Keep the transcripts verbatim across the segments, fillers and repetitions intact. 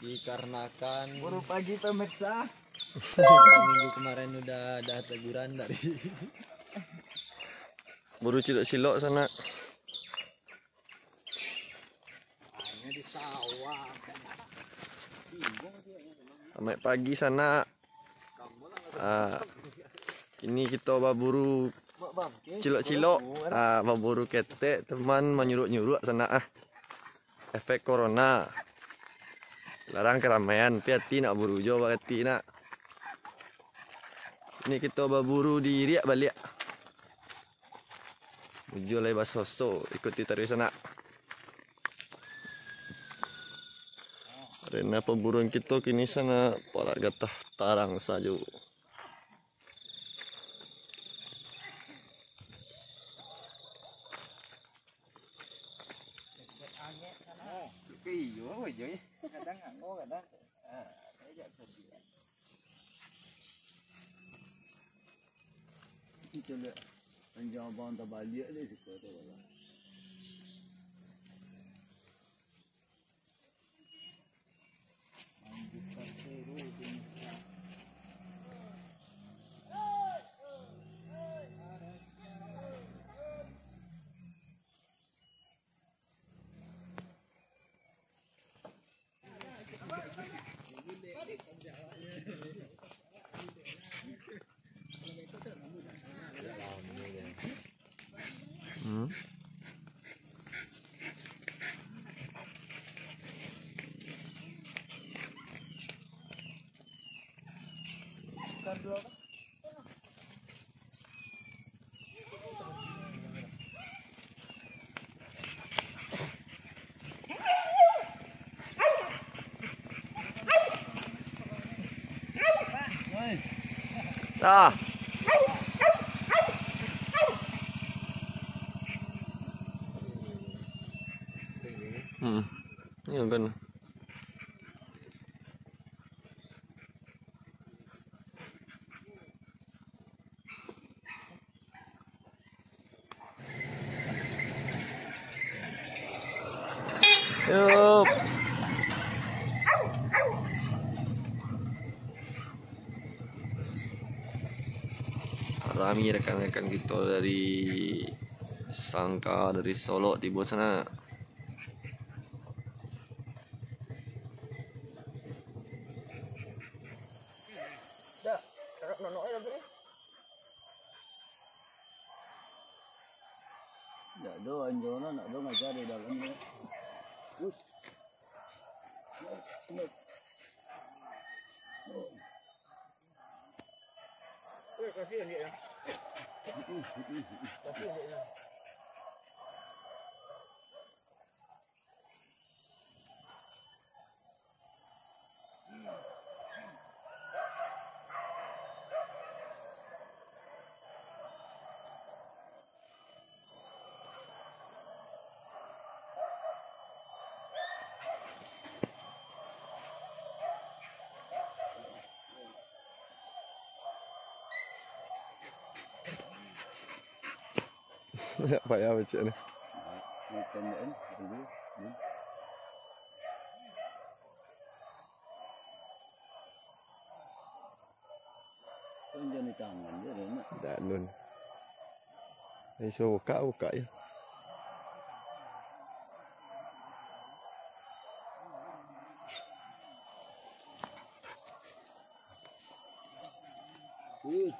Dikarenakan baru pagi, pemirsa. Minggu kemarin udah ada teguran dari buru cilok-cilok sana. Hanya di sawah. Selamat pagi sana. Ah, ini kita baburu cilok-cilok. Ah, baburu ketek, teman, manyuruak-nyuruak sana, ah. Efek corona. Larang keramaian, pi ati nak buru jo, bakati nak. Ini kita baburu di riak baliak. Ujo lai basoso, ikuti taruih sanak. Arena paburuan kito kini sanak, parak gatah tarang sajo. Iyo, iyo. Kadang anggo, kadang. Ah, saya jak kerja. Kita lihat panjang abang tabaliak deh, suka tu, abang. Lanjutkan terus, insya. Hmm. Ah. Hmm. Ini kan. Yup. Rami rekan-rekan kito dari Sangka, dari Solok tibo sanak. Dak, cakap nonok aja dulu. Dak do anjo no, nak do ngaja di dalam ni. Us. Weh, kasih dia. Kasih dia. Payah becek ni. Kan jadi tangan je dah nak. Dak nun. Ni suruh buka, buka je. Wih.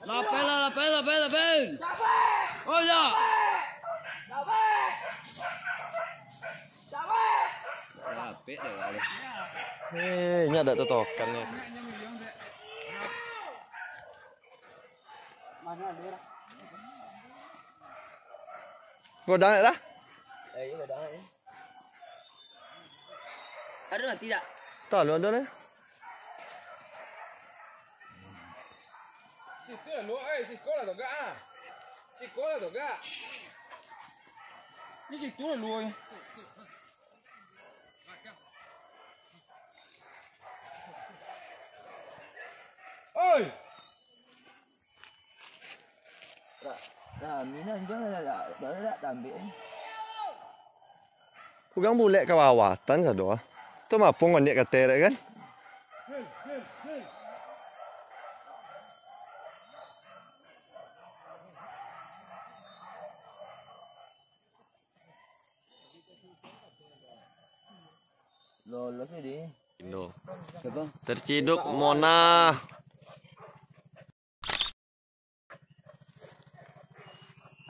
Lapeh lah, lapeh, lapeh, lapeh. Oh, ya. Lapeh dah, lapeh. Eh, nya dak totokan ni. Godang dak lah? Eh, iya, godang, eh. Ada mati tak? Tak, lu ada ni. Lu, eh, siko lah togak, ah. Siko lah togak. Di situ lah lu, eh. Oi. Rami nan jang lah, baru nak tambik ni. Ugang bulek ka bawah tan sado ah. Tu mapung oniak ka terek kan? Lolos ini. Indo. Siapa? Terciduk Mona.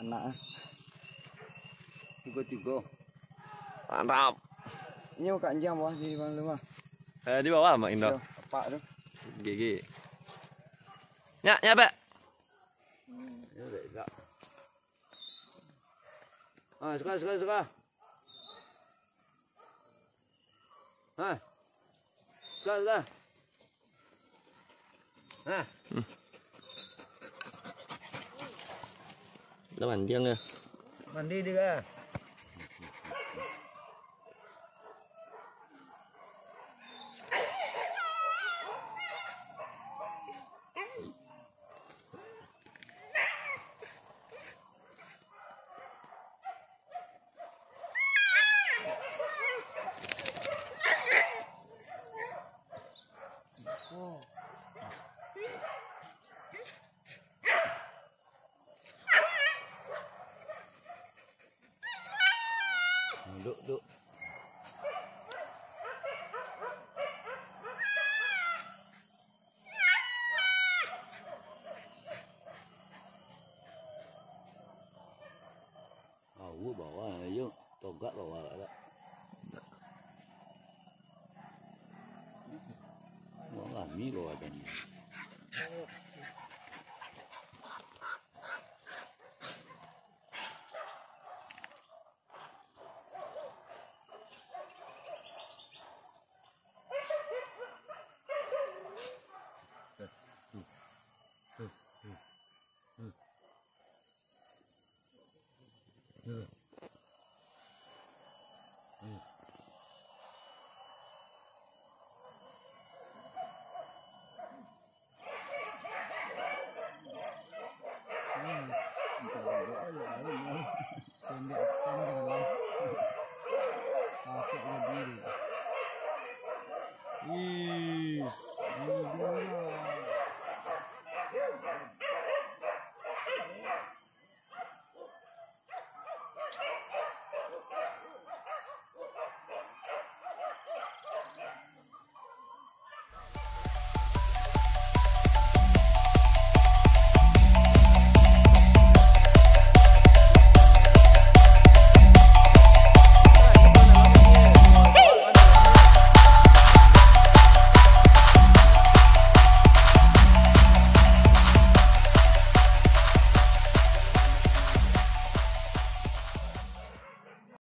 Anak ah. Tigo-tigo. Mantap. Ini bukan anjing bawah di bawah rumah. Eh, di bawah, Mak Indo. Iya, apak tu. Gigi. Nyak, nyak, Pak. Hmm, ini udah enggak. Ah, suka, suka, suka. Ha. Sudah, sudah. Ha. Hmm. Dah mandi ang ya? Mandi juga. Duk, duk. Awak bawah ayo, togak bawah lah. Wah, rami bawah tadi.